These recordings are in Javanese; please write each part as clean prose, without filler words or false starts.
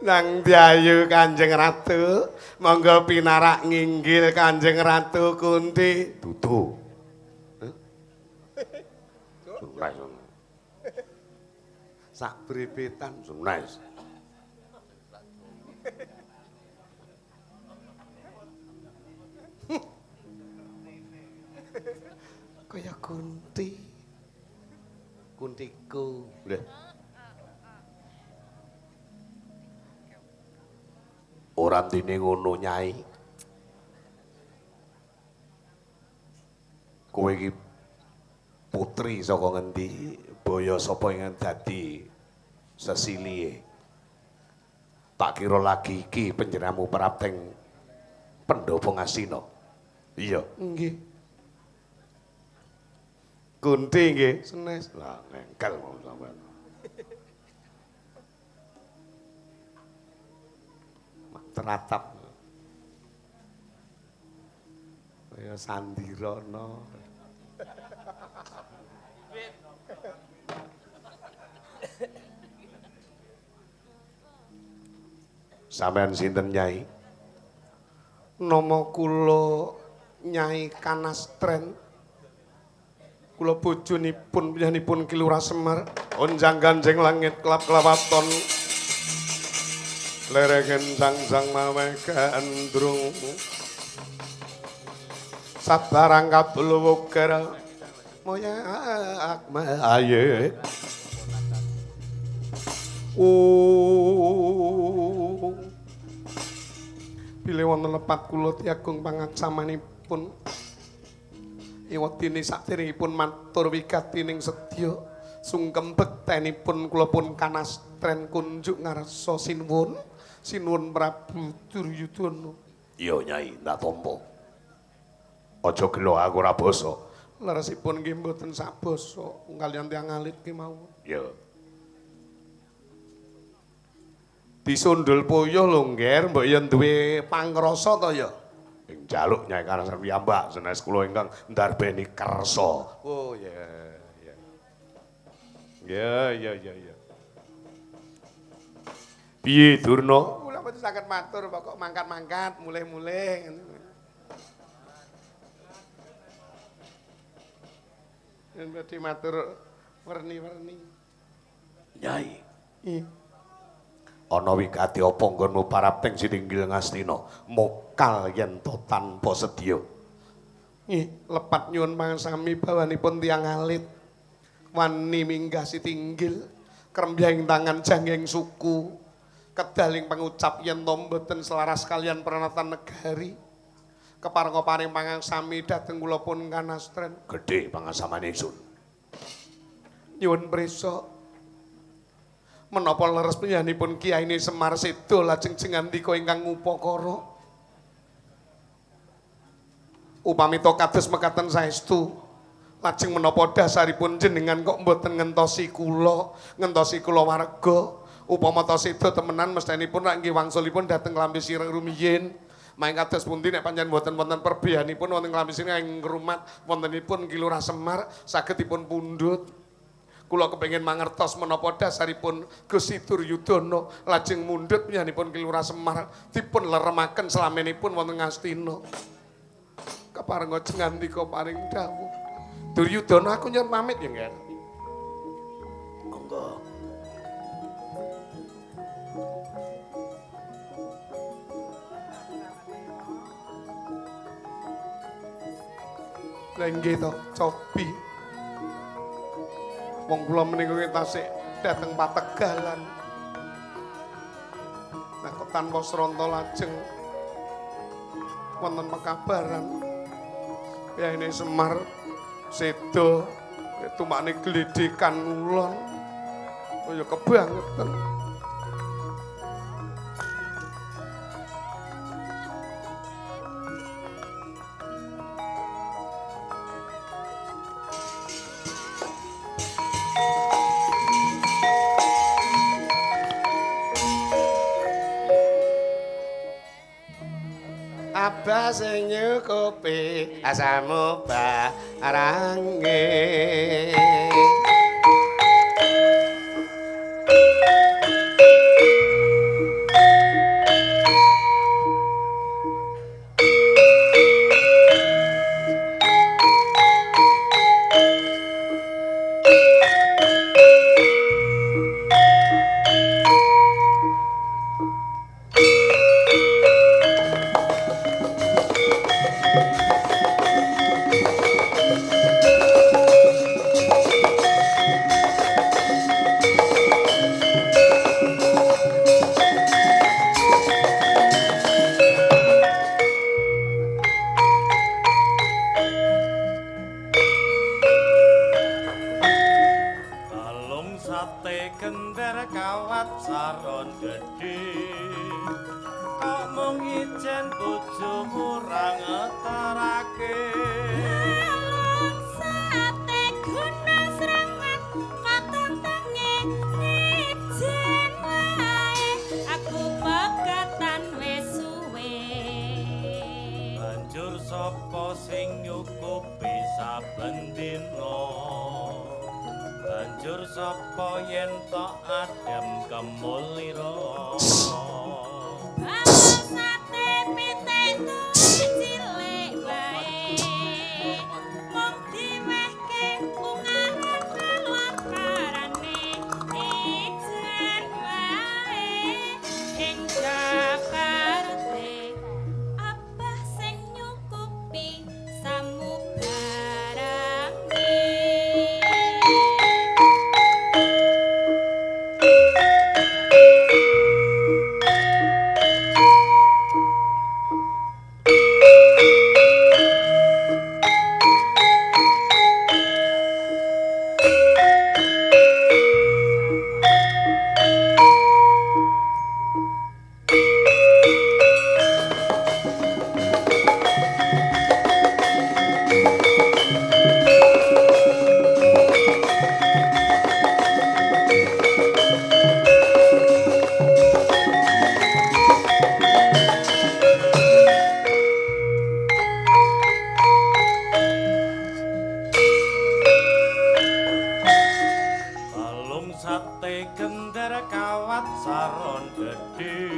Nang Diayu Kanjeng Ratu, monggo pinarak nginggil Kanjeng Ratu Kunti. Dudu. Sunes. Sak brebetan Sunes. Kaya Kunti. Kuntiku. Lha. Ora ndene ngono, Nyai. Kowe iki putri saka ngendi? Boyo sapa ingkang dadi sesilihe? Tak kira lagi iki panjenenganmu prapteng Pandhapa Ngastina. Iya. Nggih. Kunti nggih, senes. Lah ngengkel mau sampean. Teratap. Kaya Sandirana. Sampean sinten, Nyai? Nama kula Nyai Kanastren. Kula bojonipun piyambakipun Ki Lurah Semar. Onjang ganjeng langit klap-klapaton. Leregen sang-sang mawe gandrung. Sabarang kabul wuker moyak maye. Bilih wonten lepat kula tiagung pangaksamanipun. Iwadene saderengipun matur wigati ning sedya sungkem bektenipun kula pun kanastren kunjuk ngarsa sinuwun. Sinuwun Prabu Duryudana. Iya, Nyai, tak tampa. Aja gelo aku ora basa. Leresipun nggih mboten sabasa kaliyan tiyang alit kemawon. Iya. Disundul puyuh lho, Ngger, mbok yen duwe pangrasa to ya. Ing njaluk Nyai Kanastren piyambak senes kula ingkang ndarbeni kersa. Oh ya, ya. Ya, ya, ya, ya. Piye Durna? Kula mboten saged matur, pokok mangkat-mangkat, mulih-mulih. Yen badhe matur werni-werni. Nyai, Ih, ana wigati apa nggonmu parapting sitinggil Ngastina? Mokal yen to tanpa sedya. Nggih, lepat nyuwun pangasami bawanipun tiyang alit. Wani minggah sitinggil, krembyang tangan janggeng suku. Kedaling pangucap yen to mboten selaras kaliyan pranatan negari. Keparenga paring pangaksami dhateng kula pun Kanastren. Gedhe pangasamane ingsun. Nyuwun prisa. Menapa leres panjenenganipun Kiyaine Semar seda lajeng jengandika ingkang ngupakara? Upami to kados mekaten saestu, lajeng menapa dasaripun jenengan kok mboten ngentosi kula, ngentosi kula warga? Upama to seda temenan mestenipun rak nggih wangsulipun dhateng Klambi Sireng rumiyin. Maing kados pundi nek pancen mboten wonten perbehanipun wonten Klambi Sireng ing ngrumat wontenipun Ki Lurah Semar saged dipun pundhut. Kula kepengin mangertos menapa dasaripun Gusti Duryudana lajeng mundhut panjenenganipun Ki Lurah Semar dipun leremaken slamenipun wonten Ngastina. Keparenga jengandika paring dawuh. Duryudana aku nyuwun pamit ya, Nger. Monggo. Lah nggih to, cobi. Wong kula menika nggih tasik dhateng Pategalan. Nah kok tanpa sranta lajeng wonten pekabaran. Piyayine Semar seda tumakne gledhekan ngulon. Kaya kebangetan. Abah sing nyukupi asamu barange. saron gedhe kok mung ijen bojomu ra ngeterake. Balung sate gunung srengat katong tenge ijen wae aku pegatan wis suwe. Banjur sapa sing nyukupi saben dina? Banjur sapa yen tok adem kemulira? Balung sate pitik tuwek cilik wae mung diwehke ungaran ngalor parane ijen wae ing Jakarta abah sing nyukupi samubarange. Balung sate gender kawat saron gedhe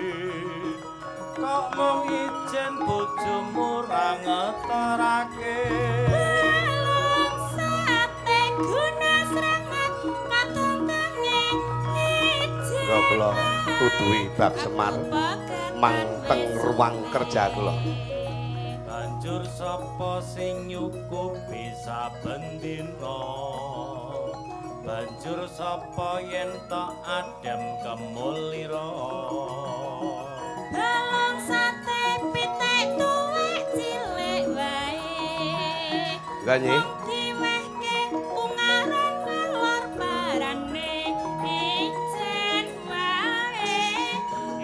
kok mung ijen bojomu ra ngeterake. Balung sate gunung srengat katong tenge ijen Monggo kula tuduhi bab Semar mang teng ruang kerja kula. Banjur sapa sing nyukupi saben dina? Banjur sapa yen tok adem kemulira? Balung sate pitik tuwek cilik wae Enggak nyi. mung diwehke ungaran ngalor parane ijen wae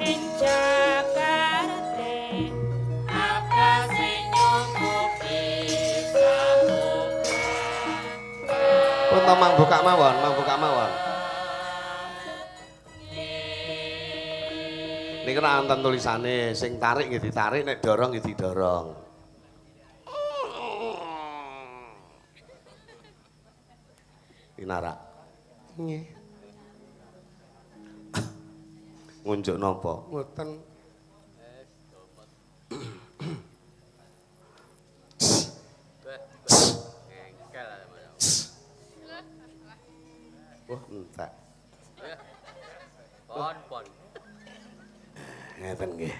ing Jakarta abah sing nyukupi samubarang. Pun to mang buka mawon, mang buka mawon. Niki ora wonten tulisane, sing tarik nggih ditarik, nek dorong nggih didorong. Pinarak. Nggih. Ngunjuk napa? Mboten. Wah, entek. Pon pon. Ngeten nggih.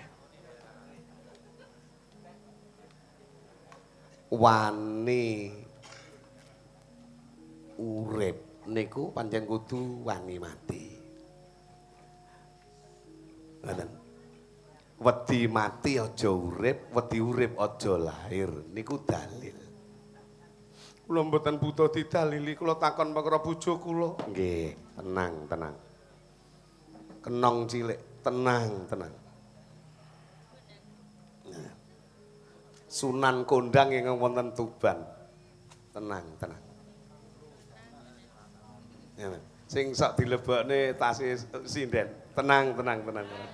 Wani urip niku pancen kudu wani mati. Ngoten. Wedi mati aja urip, wedi urip aja lahir niku dalil. Kula mboten buta didalili, kula takon perkara bojo kula. Nggih, tenang, tenang. Kenong cilik, tenang, tenang. Nah. Sunan Kondang ingkang wonten Tuban. Tenang, tenang. Ya, sing sok dilebokne tase sinden. Tenang, tenang, tenang, tenang.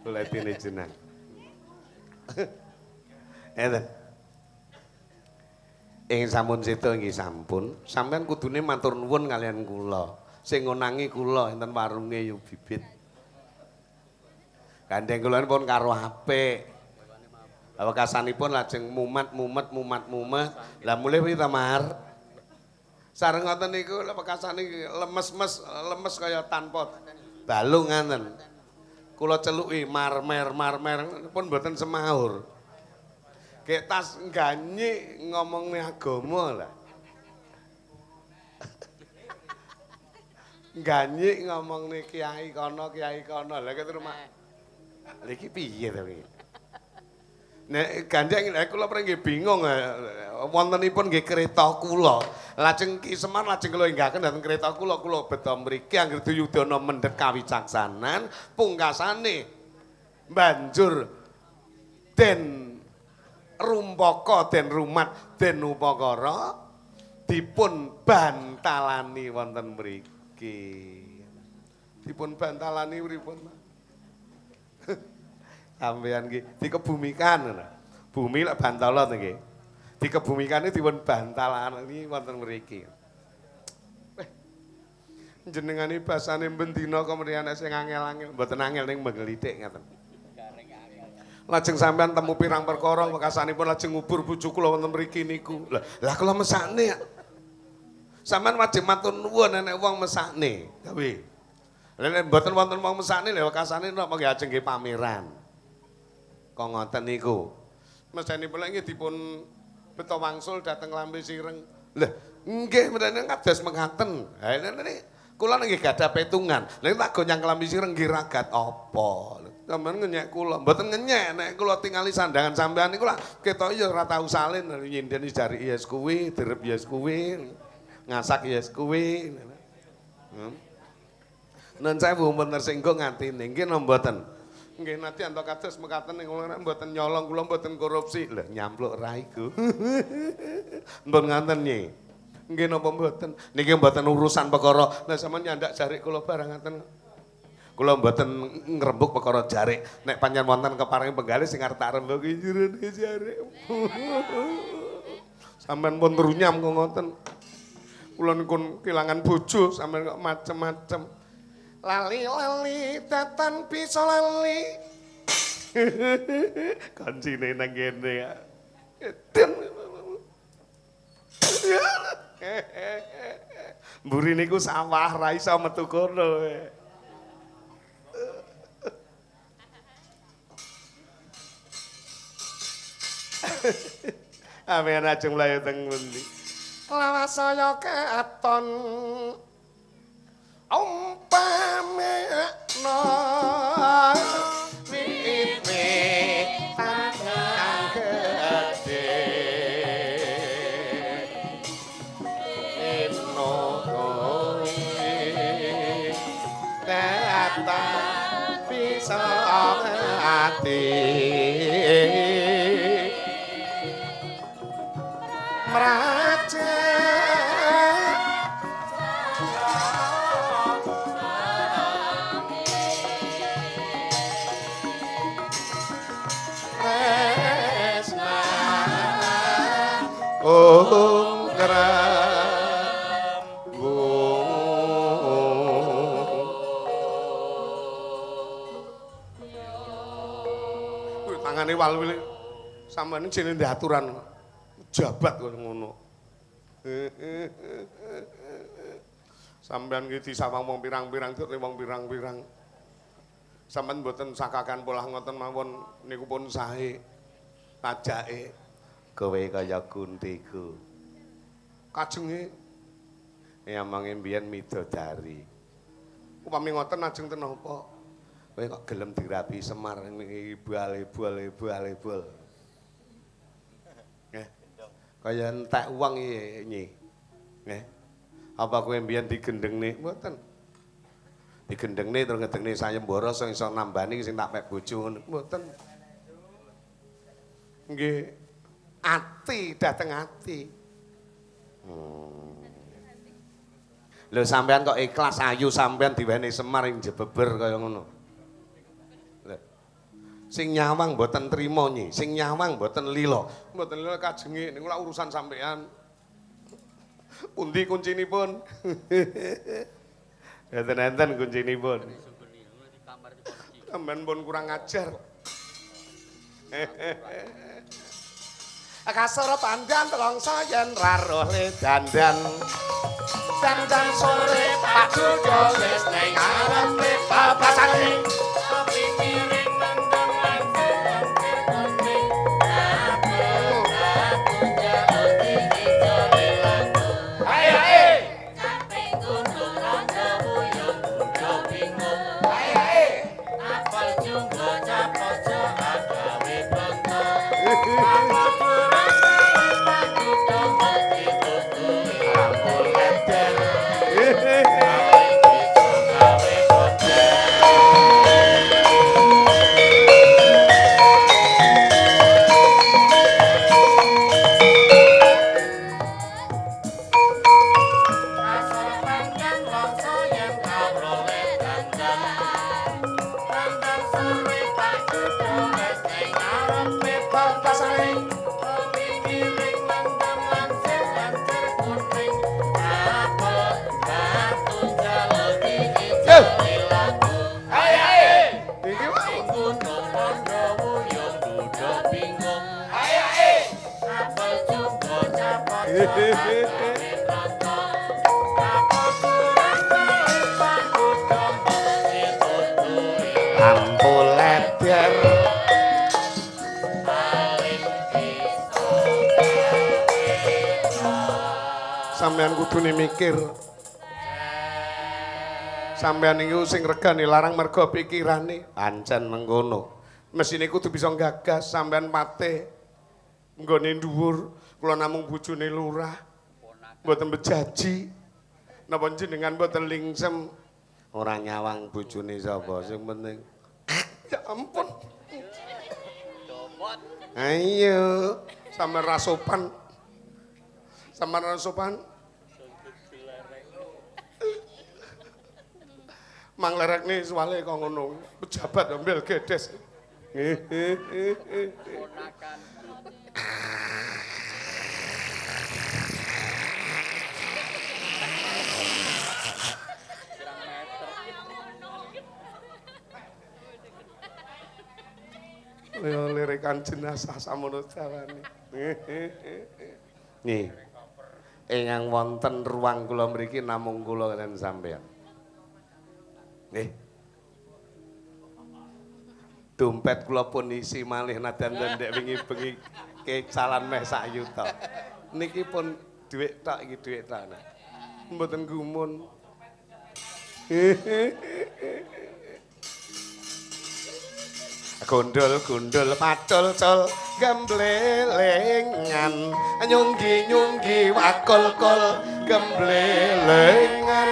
Letine jenang. Enten. Ing sampun seda nggih sampun, sampean kudune matur nuwun kalian kula. Sing ngonangi kula enten warunge Yu Bibit. Gandeng kula pun karo apik. Lah wekasanipun lajeng mumat mumet mumat mumet. Lah mulih piye ta, Mar? Sareng ngoten niku lek wekasane lemes-mes, lemes kaya tanpa Balung ngaten. Kula celuki marmer marmer pun mboten semaur. Gek tas ganyik ngomongne agama lah. Ganyik ngomongne kiai kono kiai kono. Lah ket rumah. Lha iki piye to iki? Nek gandeng lha kula pernah nggih bingung wontenipun nggih kereta kula. Lajeng Ki Semar lajeng kula inggahaken dhateng kereta kula, kula beta mriki anggere Duyudana mendhet kawicaksanan pungkasane banjur den rumpaka den rumat den upakara dipun bantalani wonten mriki. Dipun bantalani pripun? Sampeyan nggih dikebumikan ngono. Bumi lek bantala to nggih. Dikebumikane dipun bantalani wonten mriki. Jenengane basane bendina kok mriyane sing angel-angel, mboten angel ning mengelitik ngaten. Lajeng sampean temu pirang perkara wekasanipun lajeng ngubur bojo kula wonten mriki niku. Lah kula mesakne. Sampean wajib matur nuwun nek wong mesakne. Gawe. Lah nek mboten wonten wong mesakne lha wekasane napa nggih ajeng nggih pameran. Kok ngoten niku. Mesenipun nggih dipun beta wangsul dhateng Lambe Sireng. Lah nggih menene kados mekaten. Ha nene kula nggih gadah petungan. Lha tak gonyang Lambe Sireng nggih ragat apa. Sampeyan ngenyek kula, mboten ngenyek nek kula tingali sandangan sampean niku lak ketok ya ora tau salin nyindeni jari yes kuwi, direp yes kuwi, ngasak yes kuwi. Nun sewu pun tersinggung atine nggih napa mboten? Nggih nadyan to kados mekaten ning kula nek mboten nyolong kula mboten korupsi. Lha nyampluk raiku. Mpun ngaten nggih. Nggih napa mboten? Niki mboten urusan perkara. Lah sampean nyandak jarik kula barang ngaten. Kula mboten ngrembug perkara jarik. Nek pancen wonten keparing penggalih sing arep tak rembug jerone jarik. Sampean pun runyam kok ngoten. Kula niku kelangan bojo sampean kok macem-macem. Lali-lali datan bisa lali. Kancine nang kene ya. Edan. Mburi niku sawah ra iso metu kono. Amen ajeng mlayu teng pundi. Lawas saya katon umpame no wit-witan kang gedhe eno kowe datan bisa ati mraja. Tangane walwil sampeyan jenenge ndek aturan jabat kok ngono. Sampeyan iki disawang wong pirang-pirang tur wong pirang-pirang. Sampeyan mboten sakakan polah ngoten mawon niku pun sae pajake. Kowe kaya kuntiku. Kajenge yamange mbiyen midodari. Upami ngoten ajeng ten napa? Kowe kok gelem dirabi Semar ibal ibal ibal ibal. Nggih. Kaya entek uang iki nyi. Nggih. Apa kowe mbiyen digendengne? Mboten. Digendengne terus ngedengne sayembara sing iso nambani sing tak pek bojo ngono. Mboten. Nggih. Ati dateng ati. Lho sampean kok ikhlas ayu sampean diweni Semar ing jebeber kaya ngono. Sing nyawang mboten trima nyi, sing nyawang mboten lila. Mboten lila kajenge niku lak urusan sampean. Pundi kuncinipun? Enten-enten kuncinipun. Sampean pun kurang ajar. Kasur pandan telongso yen raruh le dandan. Dandan sore Pak Jojo wis ning ngarepe babasane. Bebasane miring mendem lancir lancir kuning apel batu jaluk diijoli lagu Iki wae. Gunung Gondowuyung duda bingung apel jumbo capot apel kurang paku dombo ditutui Lampu leder sampean kudune mikir. Sampean niku sing regane larang mergo pikirane pancen mengkono. Mesine kudu bisa nggagas sampean pate nggone dhuwur, kula namung bojone lurah. Mboten bejaji. Napa jenengan mboten lingsem Ora nyawang bojone sapa sing penting. Ya ampun. Ayo. Sampean ra sopan. Sampean ra sopan. Mang lerekne soale kok ngono. Pejabat ambil gedes. Lirikan jenazah samono jawane. Nih. Ingkang wonten ruang kula mriki namung kula kaliyan sampeyan. Nggih. Dompet kula pun isi malih nadyan ndek wingi bengi kecalan meh sak yuta. Niki pun dhuwit tok iki dhuwit tok. Mboten gumun. Gondol-gondol pacul-cul gemblelengan nyunggi-nyunggi wakul-kul gemblelengan.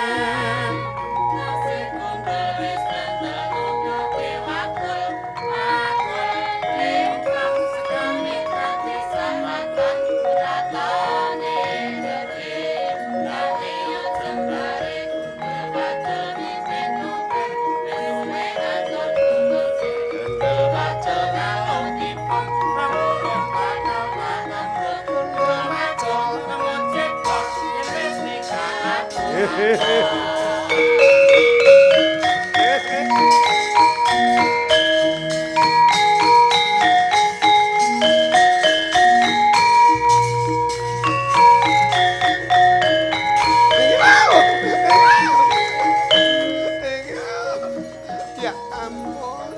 Ya ampun.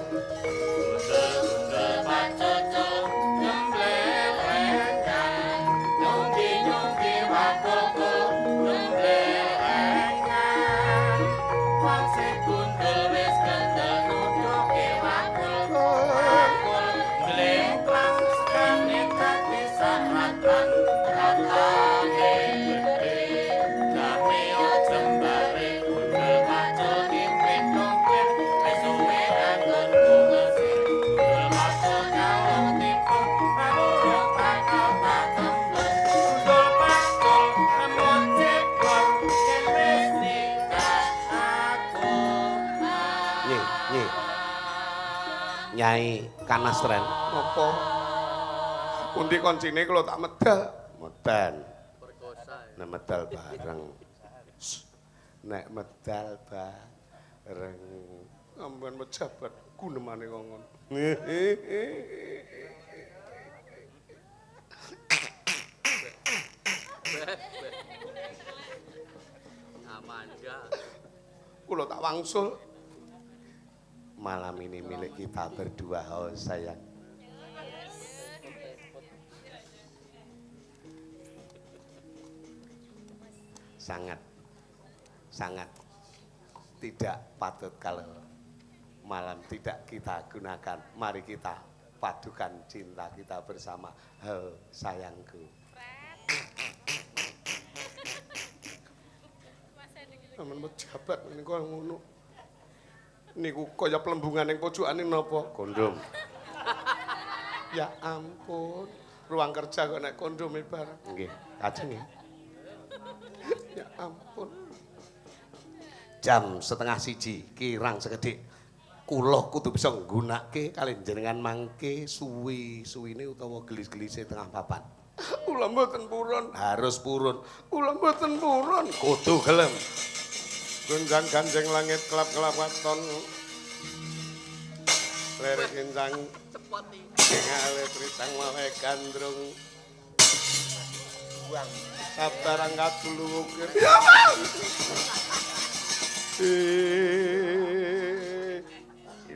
Nyi, nyi. Nyai Kanastren. Napa? Pundi koncine kula tak medal. Mboten. Nek medal bareng. Nek medal bareng. Sampeyan pejabat gunemane kok ngono. Kula tak wangsul. Malam ini milik kita berdua, oh sayang. Sangat, sangat tidak patut kalau malam tidak kita gunakan. Mari kita padukan cinta kita bersama. Oh sayangku. Sampeyan pejabat menika ngono. Niku kaya plembungan ning pojokane napa? Kondom. Ya ampun, ruang kerja kok nek kondome barang. Nggih, kajeng nggih. Ya ampun. Jam 12:30 kirang sekedhik. Kula kudu bisa nggunakake kalih jenengan mangke suwi-suwine utawa gelis-gelise tengah papan. Kula mboten purun, harus purun. Kula mboten purun, kudu gelem. Gonjang ganjeng langit kelap-kelap waton. Lerek kencang cepot iki. Ngale trisang mawe gandrung. Buang. Sabarang kadulu ukir. Ya Allah.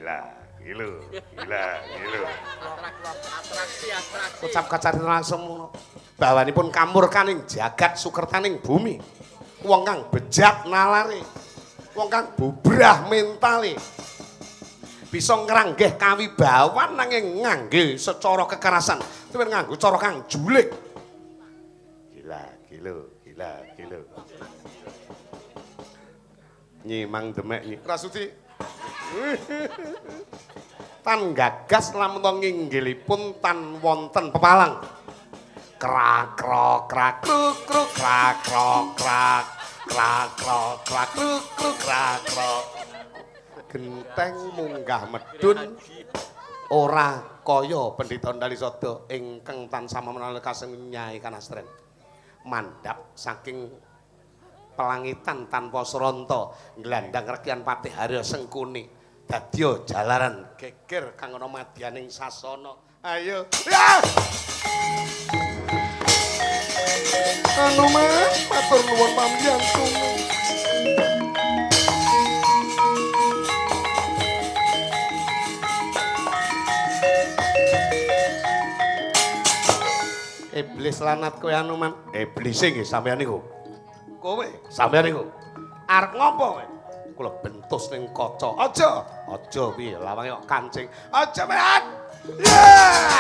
Gila, gila, gila, gila. Atraksi, atraksi. Ucap kacarita langsung ngono. Bawanipun kamurkaning jagat sukertaning bumi. Wong kang bejat nalare. Wong kang bubrah mentale. Bisa ngranggeh kawibawan nanging ngangge secara kekerasan. Tuwin nganggo cara kang julig. Gila, gila, gila, gila. Nyi mang demek nyi. Rasuti. Tan gagas lamun nginggilipun tan wonten pepalang. Krak krok krak kruk kruk krak krok krak krak krok krak kruk kruk krak krok. Genteng munggah medun ora kaya Pendhita Ndalisada ingkang tansah menawi kaseng Nyai Kanastren. Mandhap saking pelangitan tanpa sranta nglandang rekian Patih Harya Sengkuni dadya jalaran geger kang ana madyaning sasana. Ayo. Ya! Anoman matur nuwun pambiyantumu. Iblis lanat kowe Anoman. Iblise nggih sampeyan niku. Kowe sampeyan niku. Arep ngopo kowe? Kula bentus ning kaca. Aja. Aja piye lawange kok kancing. Aja men. Yeah!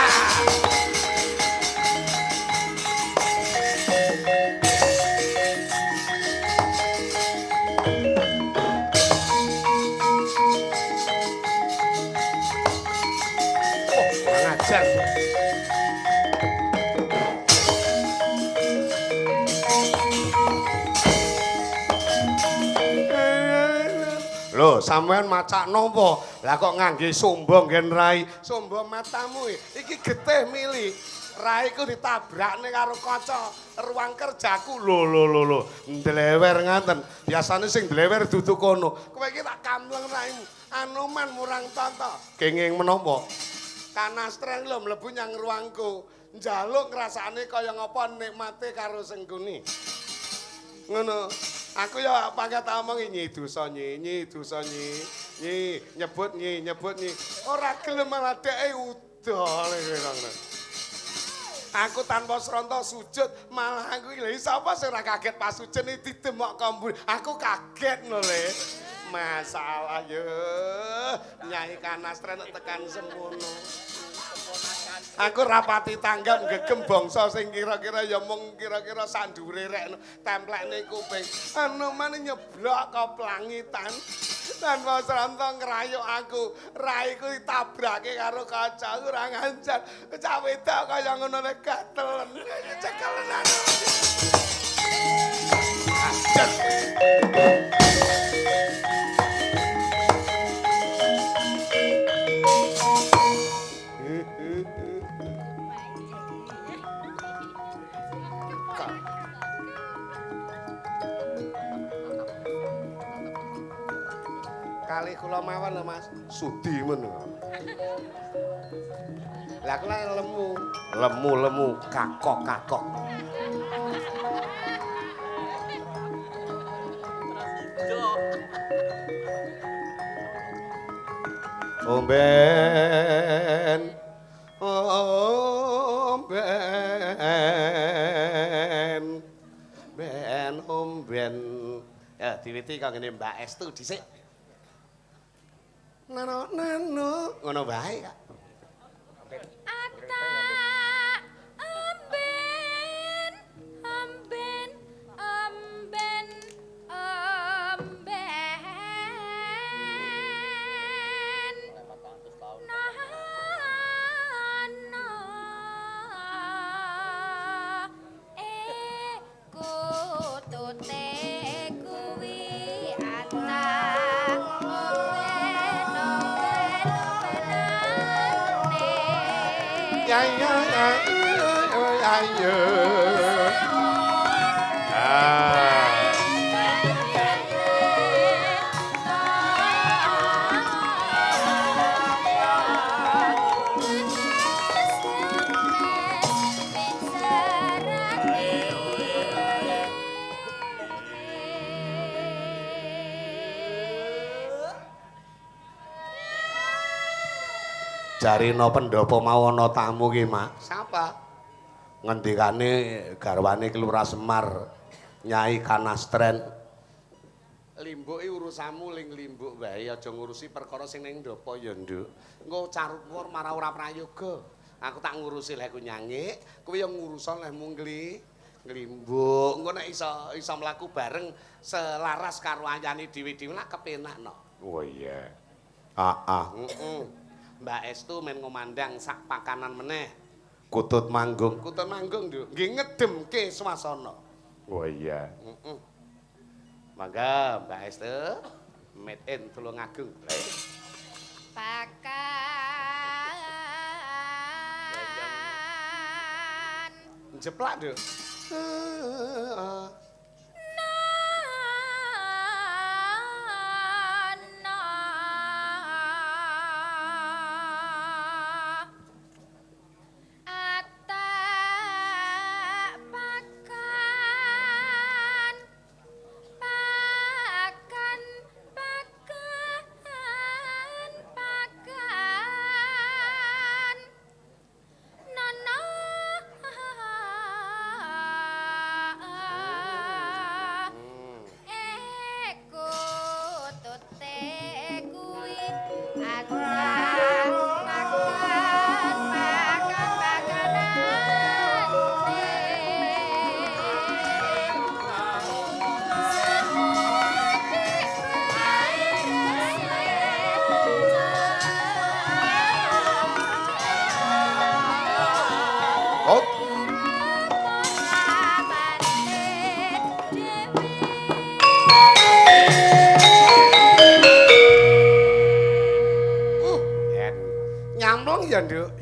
Oh, kurang ajar. Lho, sampean macak napa? Lah kok ngangge sombong nggen rai? Sombong matamu iki getih mili. Raiku ditabrakne karo kaca ruang kerjaku. Lho lho lho lho, ndlewer ngaten. Biasane sing ndlewer dudu kono. Kowe iki tak kamleng raimu. Anoman murang tata. Kenging menapa? Kanastren lho mlebu nyang ruangku. Njaluk ngrasakne kaya ngapa nikmate karo Sengkuni. Ngono. Aku ya pangkat omong nyi dosa nyi, nyi dosa nyi, nyi nyebut nyi, nyebut nyi. Ora gelem malah dheke udol ngono. Aku tanpa sranta sujud, malah aku iki lha sapa sing ora kaget pas sujud iki didemok kambur. Aku kaget lho le. Masalah yo. Nyai Kanastren tekan semono. Aku rapati tanggap gegem bangsa sing kira-kira ya mung kira-kira sandure rek templekne kuping. Anoman nyeblok ka plangitan. Tanpa sranta ngrayuk aku, raiku ditabrake karo kaca aku ora nganjar. Cah wedok kaya ngono nek gatelen. Cekelenan. Ajar. Kali kula mawon lho Mas, sudi men. Lah kula lemu, lemu-lemu kakok-kakok. Omben, omben, ben omben. Ya diwiti kok ngene Mbak Estu dhisik. Nano nano ngono wae kak. Ata amben amben amben amben nano kutute kuwi ata amben. ya ya ya. Ah. Jarino pendopo mau ana tamu ki, Mak. Sapa? Ngendikane garwane Kelurahan Semar, Nyai Kanastren. Limbuke urusanmu ling limbuk wae, aja ngurusi perkara sing ning ndopo ya, Nduk. Engko carupur marah ora prayoga. Aku tak ngurusi lehku nyangik, kowe ya ngurusan lehmu nglimbuk. Engko nek iso mlaku bareng selaras karo ayane dhewe-dhewe lak kepenak no. Oh iya. Heeh. Heeh. Mbak Estu men ngomandang sak pakanan meneh. Kutut manggung. Kutut manggung, Nduk. Nggih ngedemke swasana. Oh iya. Heeh. Mangga Mbak Estu, made in Tulungagung. Pakan. Jeplak, Nduk.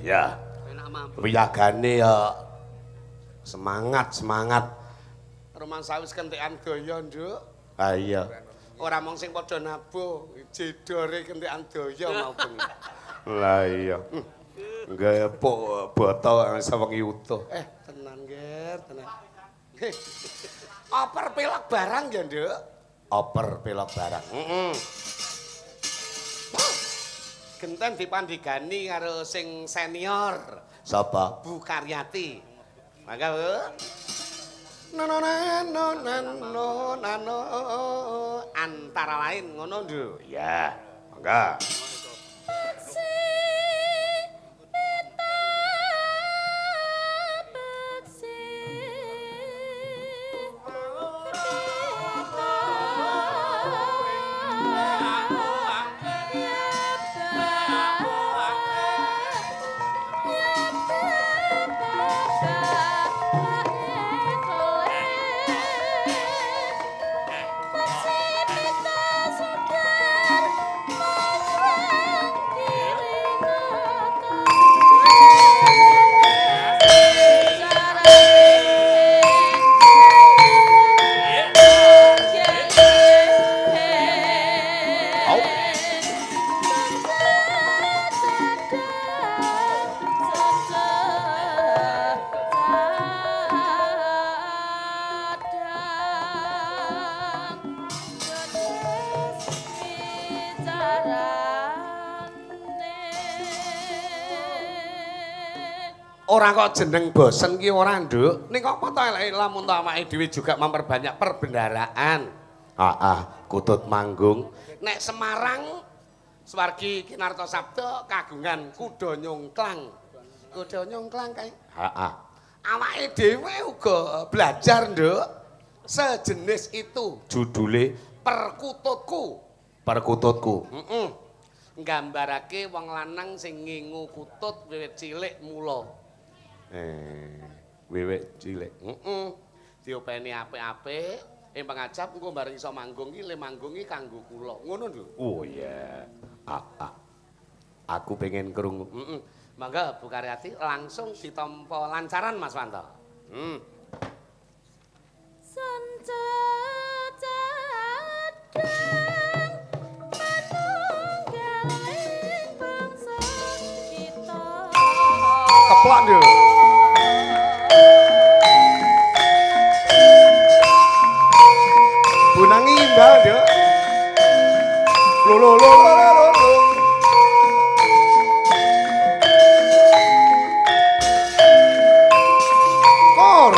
Ya. Wiyagane ya semangat semangat. Rumangsa wis kentekan daya, Nduk. Ha iya. Ora mung sing padha nabuh, jedore kentekan daya mau bengi. Lah iya. Ngepuk boto sewengi utuh. Tenan, Ger, tenan. Oper pelok barang ya, Nduk. Oper pelok barang. Heeh. Genten dipandigani karo sing senior. Sapa? Bu Karyati. Mangga, Bu. No no no no no no antara lain ngono, Nduk. Ya, mangga. Ora kok jeneng bosen ki ora, Nduk. Ning apa to eleke lamun to awake dhewe juga memperbanyak perbendaraan. Heeh, kutut manggung. Nek Semarang swargi Kinarto Sabdo kagungan kuda nyongklang. Kuda nyongklang kae. Heeh. Awake dhewe uga belajar, Nduk. Sejenis itu judule Perkututku. Perkututku. Heeh. Nggambarake wong lanang sing ngingu kutut wiwit cilik mula. Wiwit cilik. Heeh. Diopeni apik-apik, ing pangajap engko bareng iso manggung iki le manggung iki kanggo kula. Ngono lho. Oh iya. Aku pengen krungu. Heeh. Monggo Bu Karyati langsung ditampa lancaran Mas Wanto. Keplak lho. Bunangi imbal yo. Lo lo lo lo lo lo. Kor.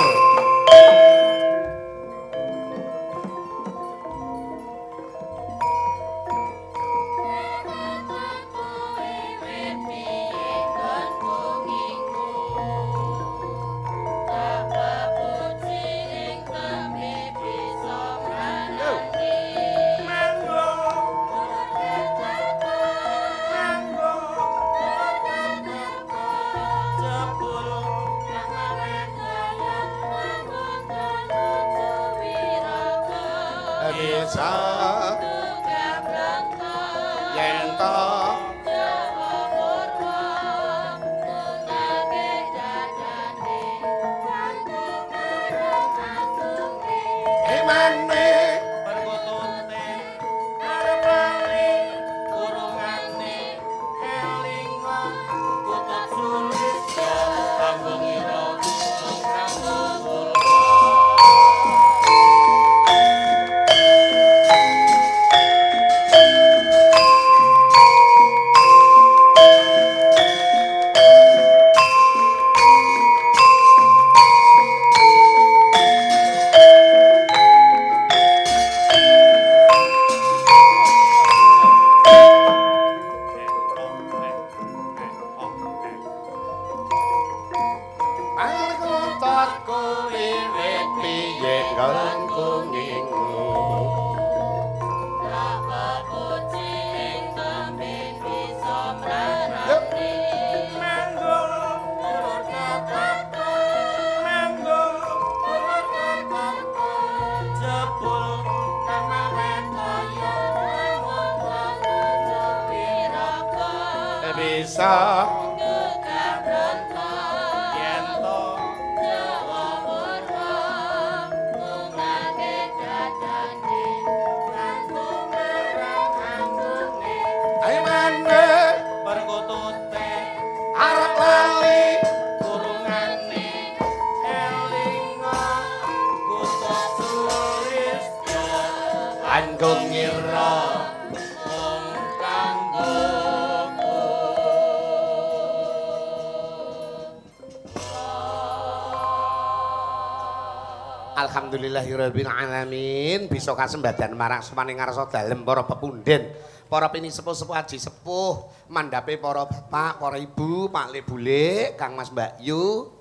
Alhamdulillahirabbil alamin bisa kasembadan marang sumaning ngarsa dalem para pepunden, para pinisepuh-sepuh aji sepuh, mandhape para bapak, para ibu, Pak Le Bule, Kang Mas Mbak Yu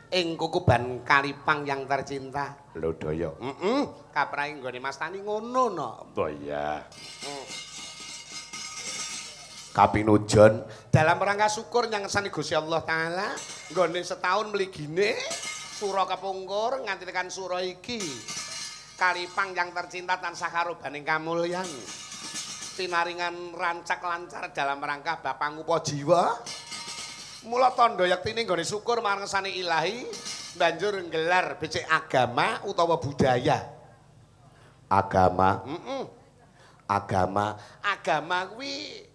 ing kukuban Kalipang yang tercinta. Lodaya. Heeh, kaprahe nggone Mas Tani ngono no. Oh iya. Kapinujon dalam rangka syukur nyang ngersani Gusti Allah taala nggone setahun mligine sura kepungkur nganti tekan sura iki. Kalipang yang tercinta tansah karubaning kamulyan. Pinaringan rancak lancar dalam rangka bapangupa jiwa. Mula tandha yektine nggone syukur marang ngersane ilahi banjur nggelar becik agama utawa budaya. Agama, Agama, agama kuwi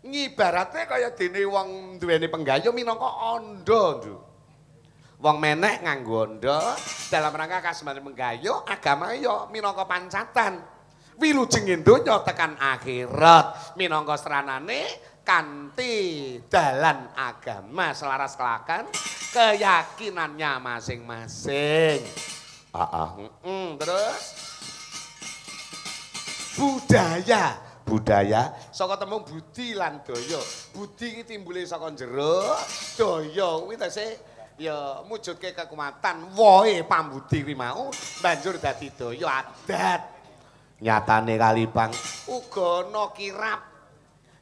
ngibarate kaya dene wong duweni penggayo minangka andha, Nduk. Wong menek nganggo andha dalam rangka kasemane menggayo agama ya minangka pancatan. Wilujenging donya tekan akhirat minangka sranane kanthi dalan agama selaras kelakan keyakinannya masing-masing. Terus budaya, budaya saka tembung budi lan daya. Budi iki timbule saka jero, daya kuwi tesih ya mujudke kekuatan wohe pambudi kuwi mau banjur dadi daya adat. Nyatane Kalipang uga ana kirab,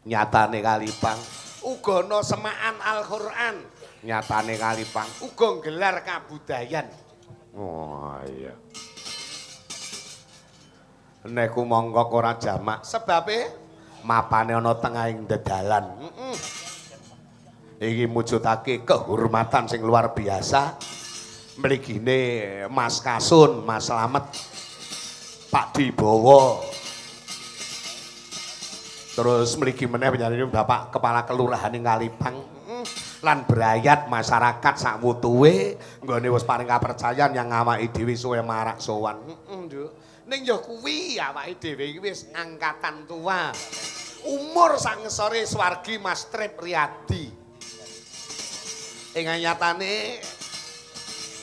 nyatane Kalipang uga ana semaan Al-Qur'an, nyatane Kalipang uga nggelar kabudayan. Oh iya. Nek mongko ora jamak sebabe mapane ana tengahing dedalan. Iki mujudake kehormatan sing luar biasa. Mligine Mas Kasun, Mas Slamet, Pak Dibowo. Terus mligi meneh panjenengan Bapak Kepala Kelurahan ing Kalipang lan brayat masyarakat sak wutuhe nggone wis paring kapercayan yang awake dhewe suwe marak sowan. Heeh, Nduk. Ning ya kuwi awake dhewe iki wis angkatan tua. Umur sak ngesore swargi Mas Trip Riyadi. Ing nyatane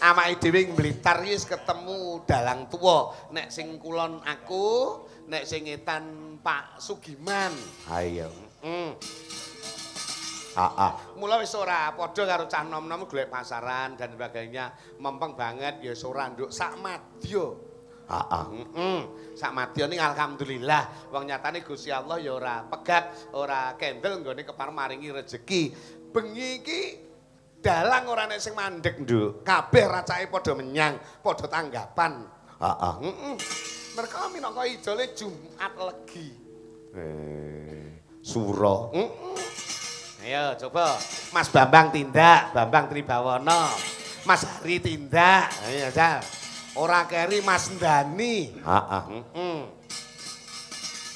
awake dhewe ing Blitar iki wis ketemu dalang tuwa. Nek sing kulon aku, nek sing ngetan Pak Sugiman. Ha iya. Heeh. Mula wis ora padha karo cah nom-nom golek pasaran dan sebagainya. Mempeng banget ya wis ora nduk sak madya. Heeh. Heeh. Sak madya ning alhamdulillah wong nyatane Gusti Allah ya ora pegat, ora kendel nggone kepar maringi rejeki. Bengi iki dalang ora nek sing mandek, Nduk. Kabeh racake padha menyang, padha tanggapan. Heeh. Heeh. Mereka minangka ijole Jumat Legi. Sura. Heeh. Ayo coba Mas Bambang tindak, Bambang Tribawono. Mas Hari tindak. Ayo jal. Ora keri Mas Ndani. Heeh.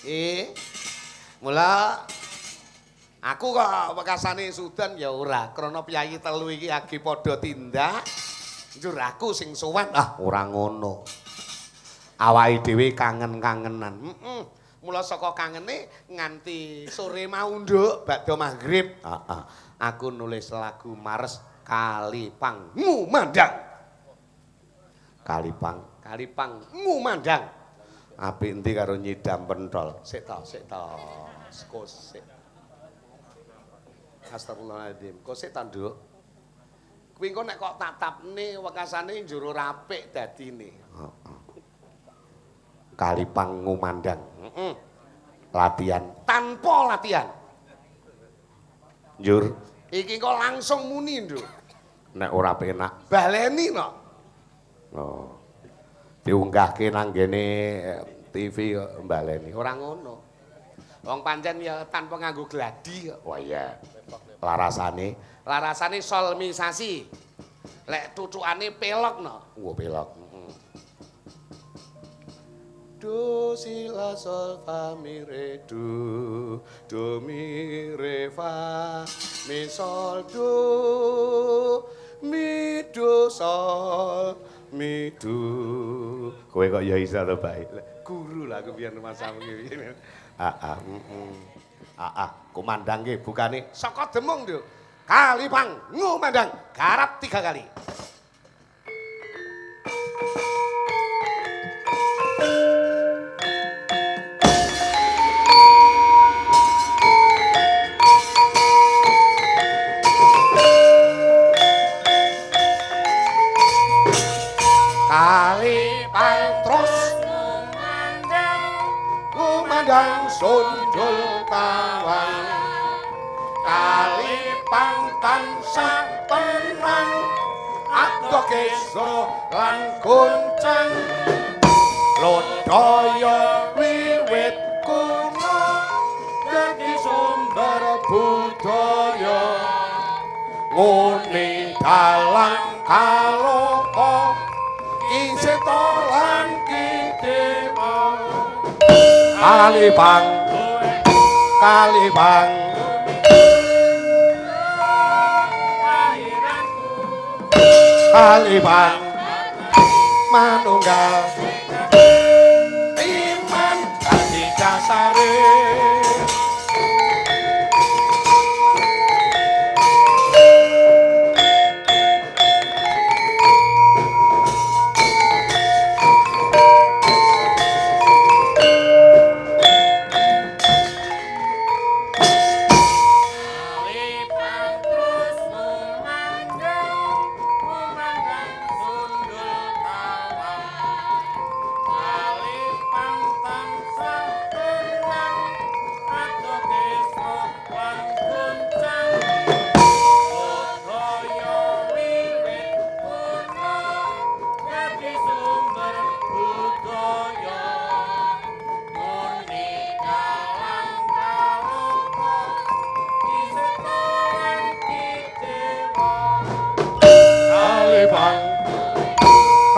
Heeh. Mula aku kok wekasane sudan ya ora, krana piyayi telu iki agi padha tindak. Njur aku sing sowan, ah ora ngono. Awake dhewe kangen-kangenan. Heeh. Mula saka kangene nganti sore mau nduk bakda maghrib. Heeh. Aku nulis lagu Mars Kalipang Ngumandang. Kalipang, Kalipang Ngumandang. Apik endi karo nyidam pentol. Sik to, sik to. Kosik. Astagfirullahaladzim. Kosik ta, Nduk? Kuwi engko nek kok tatapne wekasane njur ora apik dadine. Heeh. Kalipang Ngumandang. Heeh. Latihan tanpa latihan. Njur iki engko langsung muni, Nduk. Nek ora penak, baleni no. Oh. Diunggahke nang ngene TV kok baleni. Ora ngono. Wong pancen ya tanpa nganggo gladi kok. Wah iya. Larasane, larasane solmisasi. Lek tutukane pelok no. Wah pelok. Do si la sol fa mi re do, do mi re fa mi sol do, mi do sol mi do. Kowe kok ya iso to, Pak? Guru lah aku biyen masamu iki. Heeh, heeh. Heeh, kumandang nggih bukane saka demung, Nduk. Kalipang ngumandang garap 3 kali. Kalipang terus ngumandang sundul tawang. Kalipang tansah tenang adoh keso lan goncang. Lodaya wiwit kuno dadi sumber budaya. Ngene dalang kaloka Ki lan Ki Dewa. Kalipang, Kalipang, Kalipang manunggal iman dadi dasare.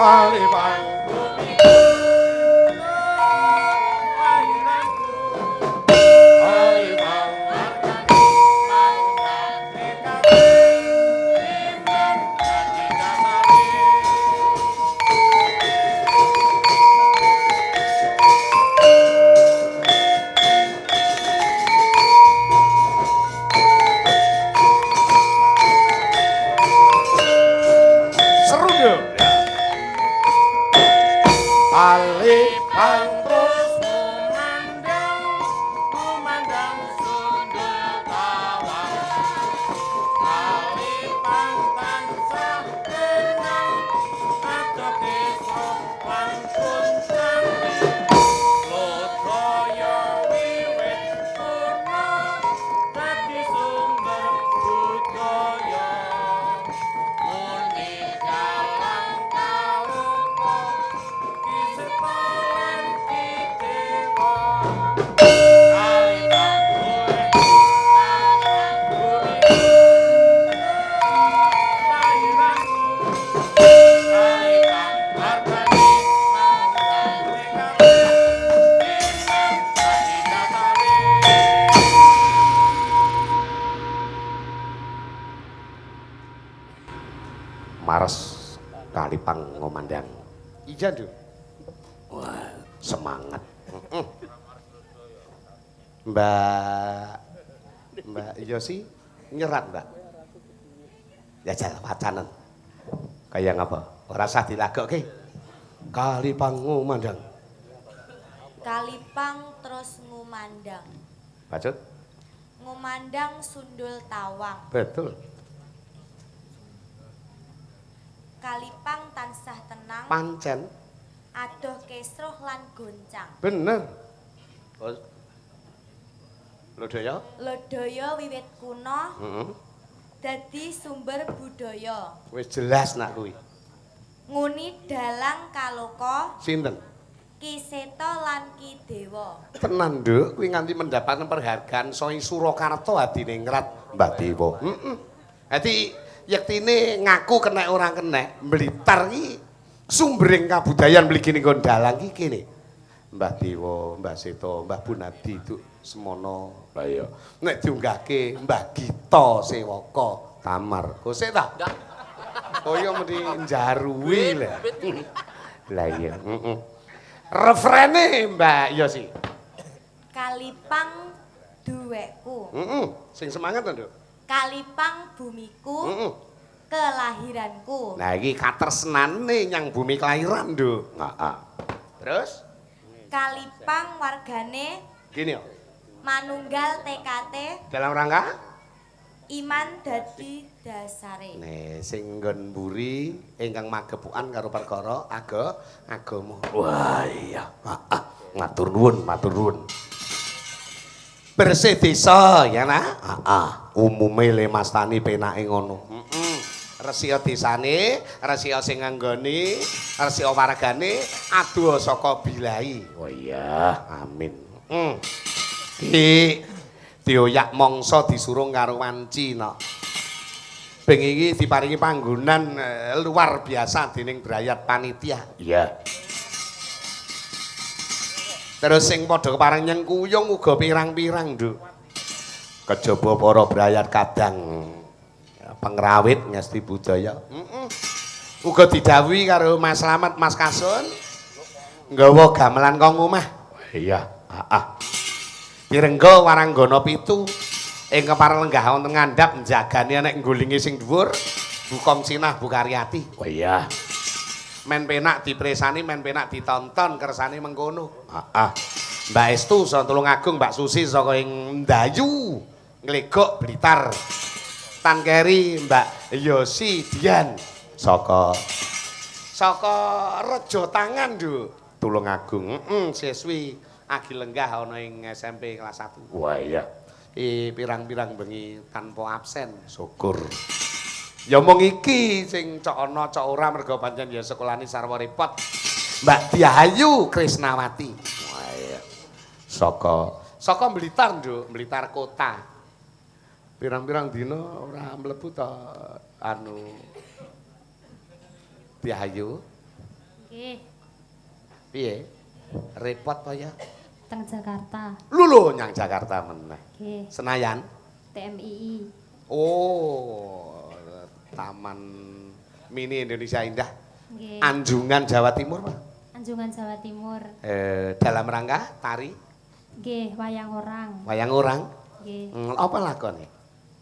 Kalipang Mares Kalipang ngomandang. Iya, Nduk. Wah, semangat. Mbak Yosi nyerat, Mbak. Jajal wacanen. Kaya ngapa? Ora usah dilagokke. Kalipang ngomandang. Kalipang terus ngumandang. Bacut? Ngumandang sundul tawang. Betul. Kalipang tansah tenang. Pancen. Adoh kesroh lan goncang. Bener. Lodaya? Lodaya wiwit kuno. Dadi sumber budaya. Wis jelas nak kuwi. Nguni dalang kaloka. Sinten? Ki Seta lan Ki Dewa. Tenan, Nduk, kuwi nganti mendapatkan penghargaan saking Surakarta Hadiningrat Mbah Dewa. Heeh. Dadi yektine ngaku kenek ora kenek, Blitar iki sumbering kabudayan mligi ning dalang iki kene. Mbah Dewa, Mbah Seta, Mbah Bunadi itu semono. Lah iya. Nek diunggahke Mbah Gita Sewaka Tamar. Kosek ta? Kaya mesti njaruwi lho. Lah iya, heeh. Refrene Mbak Yosi. Kalipang duwekku. Heeh, sing semangat to, Nduk. Kalipang bumiku, kelahiranku. Nah iki katresnane nyang bumi kelahiran, Nduk. Heeh. Terus? Kalipang wargane gini yo. Manunggal TKT dalam rangka iman dadi dasare. Nih sing nggon mburi ingkang magepokan karo perkara agama. Wah iya. Heeh. Matur nuwun, matur nuwun. Bersih desa ya nak. Heeh. Umume le mastani penake ngono. Heeh. Resika desane, resika sing nganggoni, resika wargane adoh saka bilai. Oh iya, amin. Heeh. Ki dioyak mangsa disurung karo wanci nok. Bengi iki diparingi panggonan luar biasa dening brayat panitia. Iya. Terus sing padha kepareng nyengkuyung uga pirang-pirang, Nduk. Kejaba para brayat kadang pengrawit ngesti budaya. Heeh. Uga didhawuhi karo Mas Slamet, Mas Kasun nggawa gamelan kang omah. Iya, heeh. Pirengga waranggana 7 ing kepareng lenggah wonten ngandhap njagani nek nggulingi sing dhuwur Bu Komsinah Bu Karyati. Oh iya. Men penak dipresani, men penak ditonton kersane mengkono. Heeh. Mbak Estu saka Tulungagung, Mbak Susi saka ing Ndayu, Nglegok Blitar. Tan keri Mbak Yosi Dian saka Rejo Tangan, Nduk. Tulungagung. Heeh, siswi agi lenggah ana ing SMP kelas 1. Wah iya. Pirang-pirang bengi tanpa absen. Syukur. Ya mung iki sing cok ana cok ora mergo pancen ya sekolahane sarwa repot. Mbak Diayu Krisnawati. Wah iya. Saka Blitar, Nduk, Blitar kota. Pirang-pirang dina ora mlebu ta anu Diayu. Nggih. Piye? Repot apa ya? Teng Jakarta. Lho lho nyang Jakarta meneh. Nggih. Senayan? TMII. Oh, Taman Mini Indonesia Indah. Nggih. Anjungan Jawa Timur, Pak. Anjungan Jawa Timur. Dalam rangka tari? Nggih, wayang orang. Wayang orang? Nggih. Apa lakone?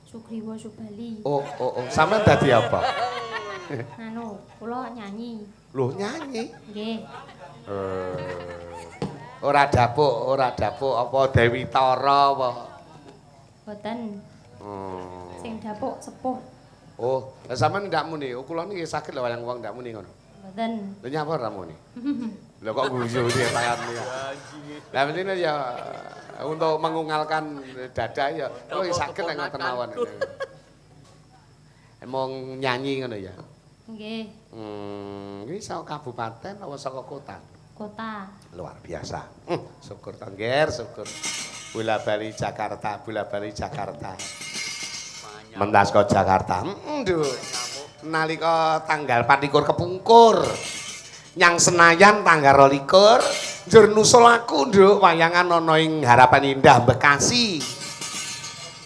Sugriwa Subali. Oh, oh, oh. Sampeyan dadi apa? Anu, kula nyanyi. Loh, nyanyi? Nggih. Ora dapuk apa Dewi Tara apa? Mboten. Sing dapuk sepuh. Oh, lah sampean ndak muni. Oh, kula niki saged lho wayang wong ndak muni ngono. Mboten. Lha nyapa ora muni? Lho kok guyu iki tanganmu ya. Lah mestine ya untuk mengungalkan dada ya kula saged lek ngoten mawon. Emang nyanyi ngono ya? Nggih. Iki saka kabupaten apa saka kota? Kota. Luar biasa. Syukur tengger, syukur. Bola bali Jakarta, bola bali Jakarta. Mentas ke Jakarta. Nduk. Nalika tanggal 24 kepungkur. Nyang Senayan tanggal 22, njur nusul aku nduk wayangan ana ing Harapan Indah Bekasi.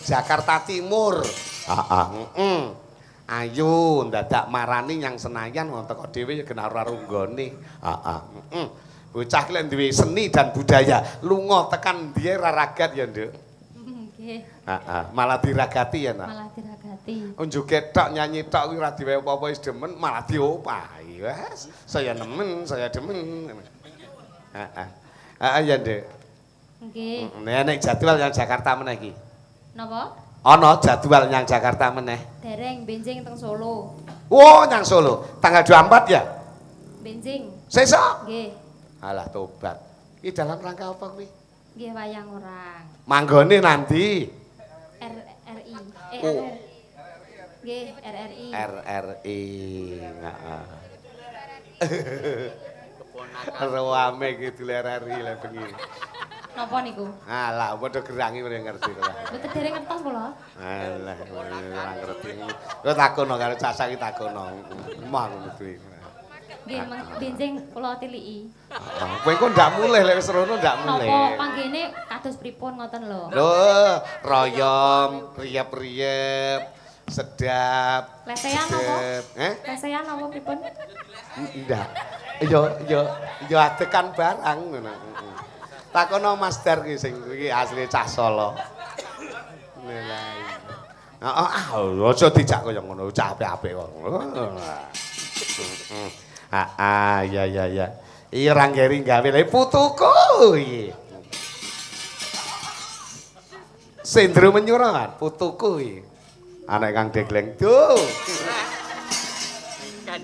Jakarta Timur. Heeh, heeh. Ayo ndadak marani nyang Senayan wong teko dhewe ya genah ora runggone. Heeh, heeh. Bocah ki lek duwe seni dan budaya, lunga tekan ndiye raragat ya, Nduk. Nggih. Heeh, malah diragati ya, Nak. Malah diragati. Njoget tok nyanyi tok kuwi ora diwehi apa-apa wis demen malah diopahi. Wes, saya nemen, saya demen. Heeh. Heeh ya, Nduk. Nggih. Nek nek jadwal yang Jakarta meneh iki. Napa? Ana jadwal nyang Jakarta meneh. Dereng benjing teng Solo. Oh, nyang Solo. Tanggal 24 ya? Benjing. Sesuk? Nggih. Alah tobat. Iki dalam rangka apa kuwi? Nggih wayang orang. Manggone nanti? RRI. Oh. Nggih, RRI. RRI. Heeh. Rame iki dul RRI lek bengi. Napa niku? Alah, padha gerangi ora ngerti to. Mboten dereng ngertos kula. Alah, ora ngerti. Kok takono karo Caca iki takono. Emah ngono kuwi. Nggih, benjing kula tiliki. Heeh, kowe kok ndak mulih lek wis rono ndak mulih. Napa panggene kados pripun ngoten lho? Lho, royom, riyep-riyep, sedap. Lesehan napa? Eh? Lesehan napa pripun? Ndak. Yo yo yo adekan barang ngono. Takono Mas Dar ki sing iki asli cah Solo. Nilai. Heeh, ah aja dijak kaya ngono, cah apik-apik kok. Ah, ya ya ya. Iya ranggeri gawe lha putuku iki. Sendro Menyura kan putuku iki. Anak Kang Degleng. Duh.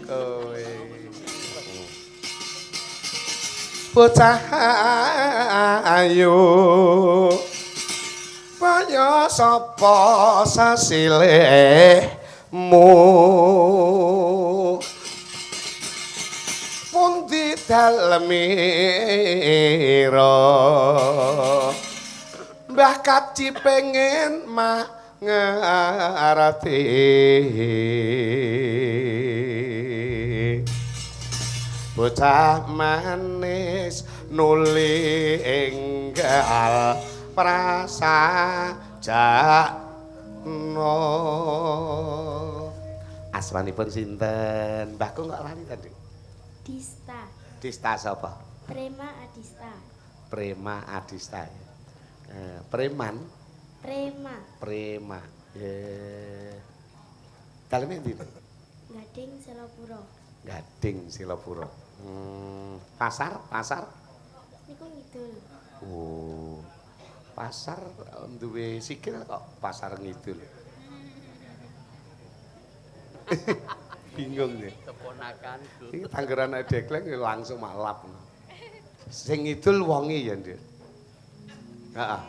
Kowe. Bocah ayu kaya sapa sasilihmu pundi dalemira Mbah Kaji pengen mangerti bocah manis nuli enggal prasajakna. Asmanipun sinten? Mbahku kok lali tadi? Dista. Dista sapa? Prema Adista. Prema Adista. Preman? Prema. Prema. Daleme ndi? Gading Selopuro. Gading Silopuro. Pasar, pasar? Niku ngidul. Oh. Pasar duwe sikil kok pasar ngidul. Bingung ya. Keponakanku. Iki tanggeran degleng langsung malap. Sing ngidul wonge ya, Nduk. Heeh.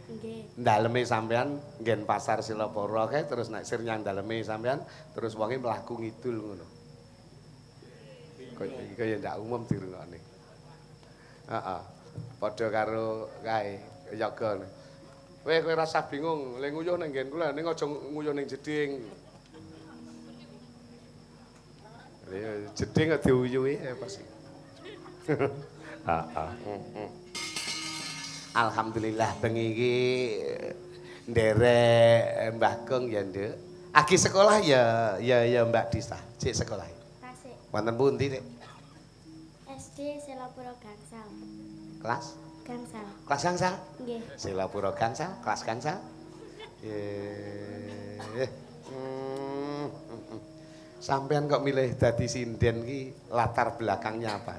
Nggih. Daleme sampean nggen pasar Silopuro kae terus nek sir nyang daleme sampean terus wonge mlaku ngidul ngono. Kaya ndak umum dirungokne. Heeh. Padha karo kae yoga. Kowe kowe rasah bingung, le nguyuh ning nggen kula ning aja nguyuh ning jeding. Lha jeding kok diuyuhi pas. Heeh. Alhamdulillah bengi iki nderek Mbah Gong ya, Nduk. Agi sekolah ya ya ya Mbak Disa, cek sekolah. Tasik. Wonten pundi, Dik? SD Selopuro Gangsal. Kelas? Gangsal. Kelas gangsal? Nggih. Selopuro Gangsal, kelas gangsal. Sampean kok milih dadi sinden ki latar belakangnya apa?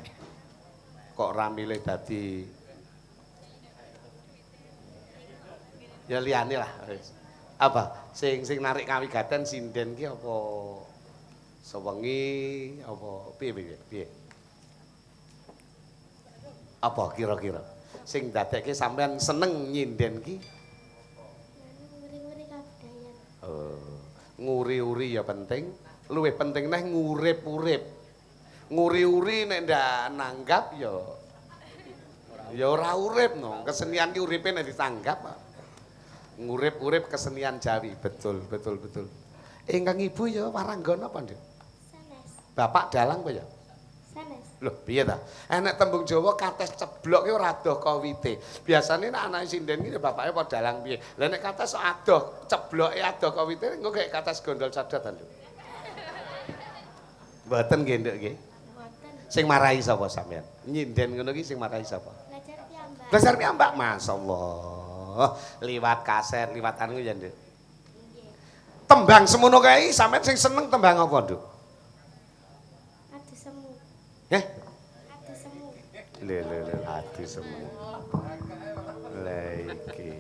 Kok ora milih dadi ya liyane lah wis. Apa sing sing narik kawigaten sinden ki apa sewengi apa piye piye piye? Apa kira-kira sing dadekke sampean seneng nyinden ki? Nguri-uri kabudayan. Oh, nguri-uri ya penting, luwih penting neh ngurip-urip. Nguri-uri nek ndak nanggap ya ya ora urip no. Kesenian ki uripe nek ditanggap. Ngurip-urip kesenian Jawi, betul betul betul. Ingkang ibu ya waranggana apa, Nduk? Sanes. Bapak dalang apa ya? Sanes. Loh, piye ta? Enek tembung Jawa kates ceblok ki ora adoh kawite. Biasane nek anake sinden ki bapake apa dalang piye. Lah nek kates adoh cebloke adoh kawite engko kayak kates gondol sadot ta, Nduk. Mboten nggih, Nduk nggih. Mboten. Sing marahi sapa sampean? Nyinden ngono ki sing marahi sapa? Belajar piyambak. Belajar piyambak, masyaallah. Liwat kaset, liwat anu ya, Nduk. Nggih. Tembang semono kae sampean sing seneng tembang apa, Nduk? Adu semu. Heh? Adu semu. Le le le adu semu. Lah iki.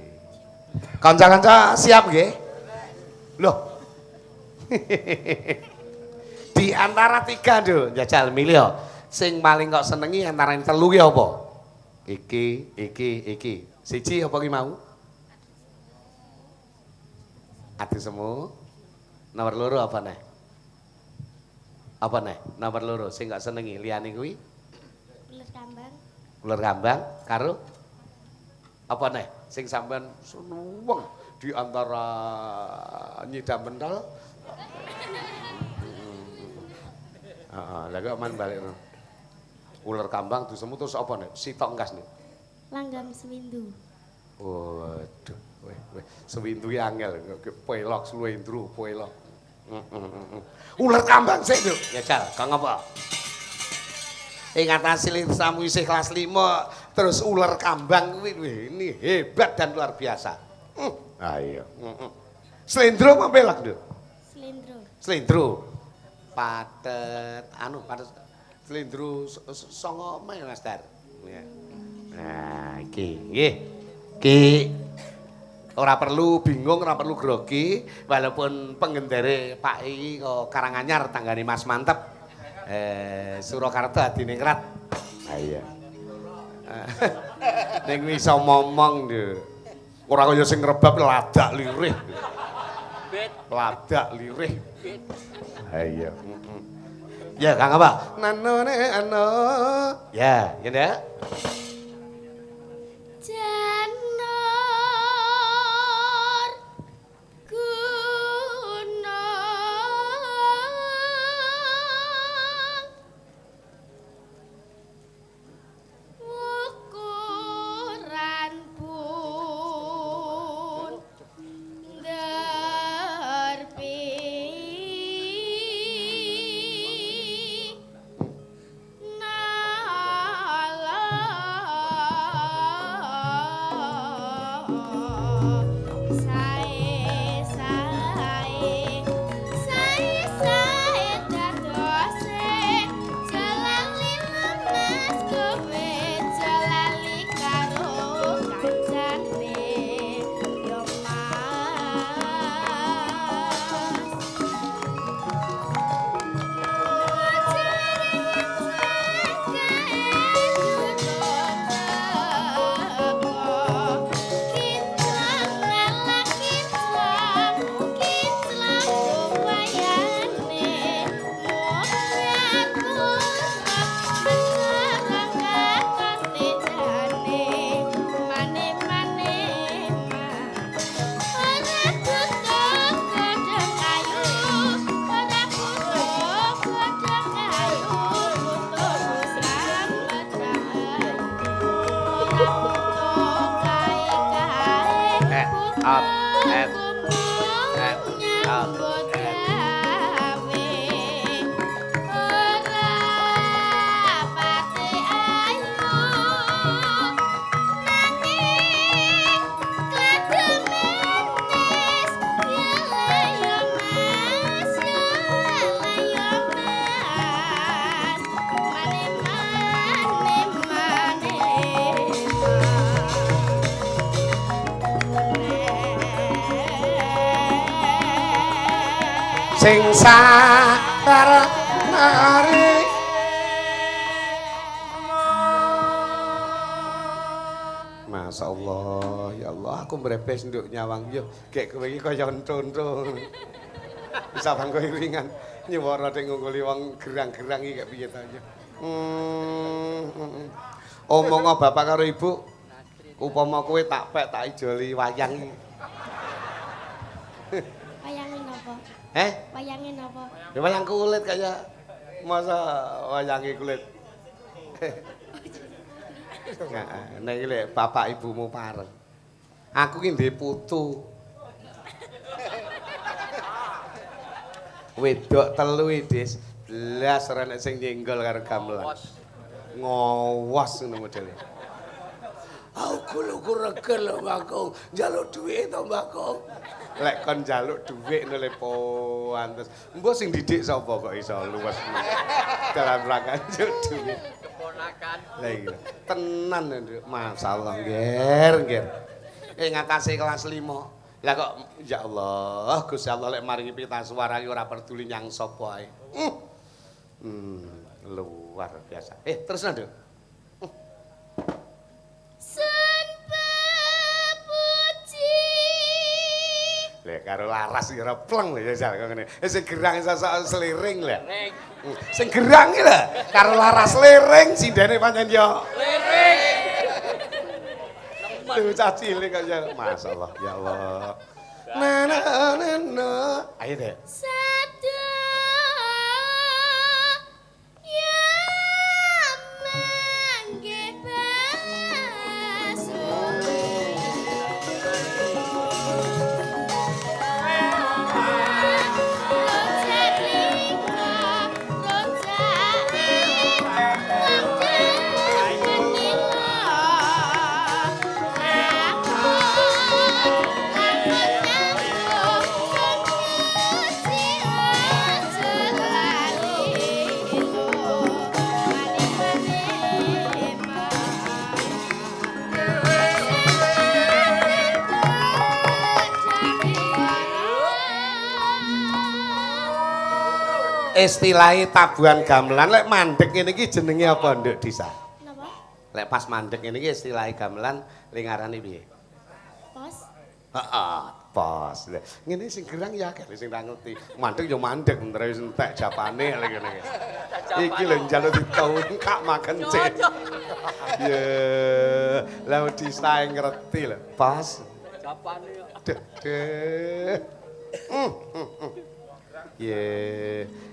Kanca-kanca siap nggih? Loh. Di antara tiga, Nduk, jajal milih yo. Sing paling kok senengi antara telu ki apa? Iki, iki, iki. Siji apa ki mau? Adu semu. Nomor loro apa neh? Apa neh? Nomor loro sing gak senengi liyane kuwi? Uler kambang. Uler kambang karo apa neh? Sing sampean seneng di antara nyidam pentol. Heeh, lha kok man balik. Uler kambang disemu terus apa nek? Sitok engkas nek. Langgam sewindu. Waduh, weh weh, sewindu ki angel, pelok slendro, pelok. Uler kambang sik, Nduk. Ya jal, kang apa? Ing atase samu isih kelas 5 terus uler kambang kuwi ini hebat dan luar biasa. Ah iya. Slendro apa pelok, Nduk? Slendro. Slendro. Patet anu patet slendro songo meh Mas Dar. Ya. Nah, iki nggih. Iki ora perlu bingung, ora perlu grogi, walaupun penggendere Pak iki kok Karanganyar tanggane Mas Mantep. Surakarta Hadiningrat. Ha iya. Ning iso momong, Nduk. Ora kaya sing ngrebab ladak lirih. Ladak lirih. Ha iya. Ya, Kang apa? Nano ne ano. Ya, ya ndak? Janur gunung ukuran pun derpi nala. At et et at et. Sing sabar nari. Masya Allah, ya Allah, aku mbrebes nduk nyawang yo, gek kowe iki kaya entu-entu. Bisa bangko iringan nyuwara nek ngungkuli wong gerang-gerang iki gek piye ta yo. Omong bapak karo ibu, upama kowe tak pek tak ijoli wayang iki. Wayange napa? Eh? Wayange napa? Ya wayang kulit kaya masa wayange kulit. Heeh, nek iki lek bapak ibumu pareng. Aku ki ndek putu. Wedok telu iki, Dis. Blas ora nek sing nyenggol karo gamelan. Ngawas ngono modele. Aku lho reger lho Mbak Kong, njaluk dhuwit to Mbak Kong. Lek kon njaluk dhuwit ngene pantes. Mbok sing didik sapa kok iso luwes dalam rangka njaluk dhuwit. Keponakan. Lah iya, tenan Nduk. Masyaallah, ngger, ngger. Ing ngatasé kelas 5. Lah kok ya Allah, Gusti Allah lek maringi pitasuara iki ora peduli nyang sapa ae. Luar biasa. Terus Nduk. Lek karo laras iki ora pleng lho ya jal kok ngene. Sing gerang sosok seliring lho. Sing gerang iki lho karo laras liring sindene pancen yo liring. Tuh cah cilik kok ya masyaallah ya Allah. Na na na na. Ayo deh. Satu ya mangke baso. Istilahnya tabuhan gamelan lek mandek ngene iki jenenge apa Nduk Disa? Napa? Lek pas mandek ngene iki istilahnya gamelan li ngarani piye? Pos. Heeh, pos. Lha ngene sing gerang ya akeh sing ra ngerti. Mandek ya mandek entere wis entek japane lek ngene iki. Iki lho njaluk ditongkak makan cek. Ya, lah Disa ngerti lho. Pos. Japane yo. Duh, duh. Ye.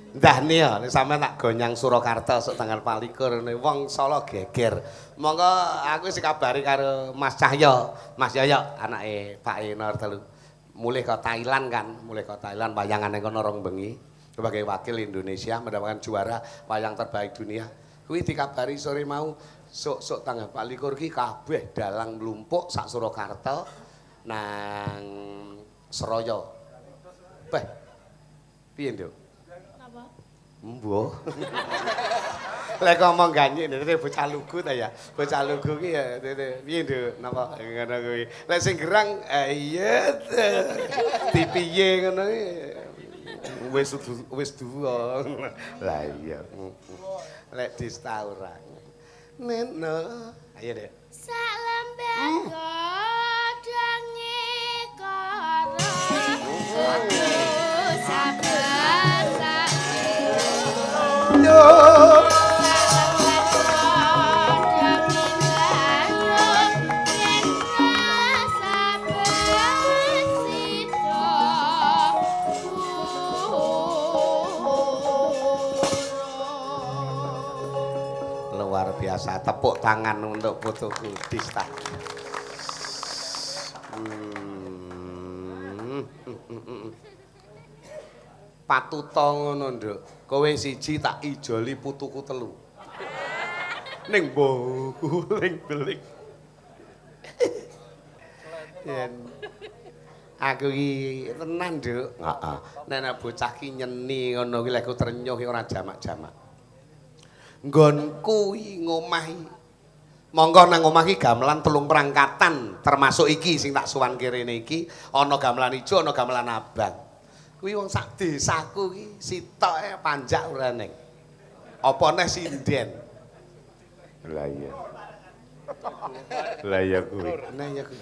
Ndahne ya nek sampean tak gonyang Surakarta sok tanggal 24 ngene wong Solo geger. Monggo aku wis kabari karo Mas Cahyo, Mas Yoyo anake Pak Enor telu. Mulih ke Thailand kan, mulih ke Thailand wayangane kono rong bengi sebagai wakil Indonesia mendapatkan juara wayang terbaik dunia. Kuwi dikabari sore mau sok-sok tanggal 24 ki kabeh dalang mlumpuk sak Surakarta nang Seroyo. Beh. Piye, Nduk? Napa? Mbuh. Lek ngomong ganyik ndek bocah lugu ta ya. Bocah lugu ki ya piye, Nduk? Napa ngono kuwi. Lek sing gerang iya dipiye ngono kuwi. Wis wis duwa. Lah iya. Lek dista ora. Neno. Ayo, Dek. Salembar godhonge kara. Luar biasa, tepuk tangan untuk putuku Dista. Patuta ngono, Nduk. Kowe siji tak ijoli putuku telu. Ning boling-beling. Yen aku iki tenan, Nduk. Heeh. Nek nek bocah ki nyeni ngono ki lek ku trenyuh ki ora jamak-jamak. Nggonku iki ngomah iki. Monggo nang omah iki gamelan telung perangkatan, termasuk iki sing tak suwanke rene iki, ana gamelan ijo, ana gamelan abang. Kuwi wong sak desaku iki sitoke panjak ora neng. Apa neh sinden? Lah iya. Lah iya kuwi. Nah iya kuwi.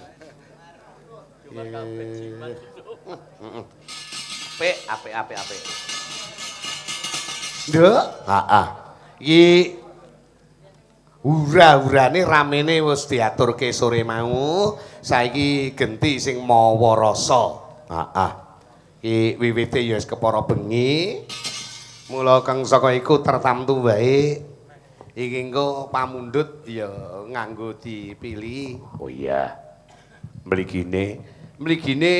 Apik, apik, apik, apik. Nduk, heeh. Iki hura-hurane ramene wis diaturke sore mau, saiki genti sing mawa rasa. Heeh. Iki wiwite ya wis kepara bengi. Mula kang saka iku tertamtu wae. Iki engko pamundhut ya nganggo dipilih. Oh iya. Mligine, mligine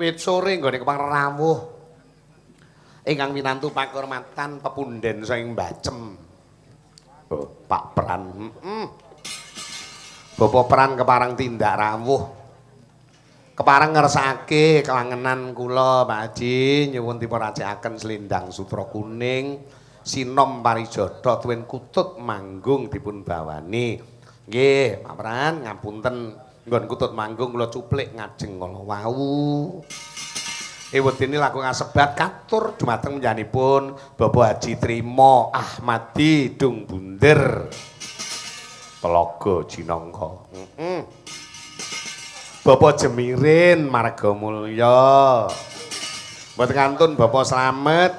wit sore nggone kepang rawuh. Ingkang winantu pakurmatan pepunden saking Bacem. Oh, Pak Pran. Heeh. Bapak Pran kepareng tindak rawuh. Kepareng ngersakake kelangenan kula Pak Haji nyuwun dipun racikaken selendang sutra kuning sinom parijata tuwin kutut manggung dipun bawani. Nggih, Pak Pran ngapunten nggon kutut manggung kula cuplik ngajeng kala wau. Ewedene langkung asebat katur dumateng panjenenganipun Bapak Haji Trimo Ahmadi Dung Bunder Telaga Jinangka. Heeh. Bapak Jemirin Marga Mulya. Mboten kantun Bapak Slamet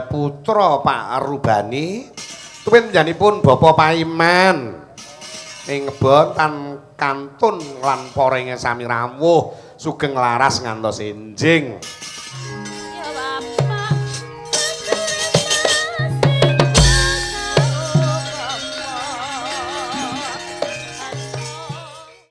putra Pak Rubani tuwin panjenenganipun Bapak Paiman ing ngebon tan kantun lan porenge sami rawuh sugeng laras ngantos enjing.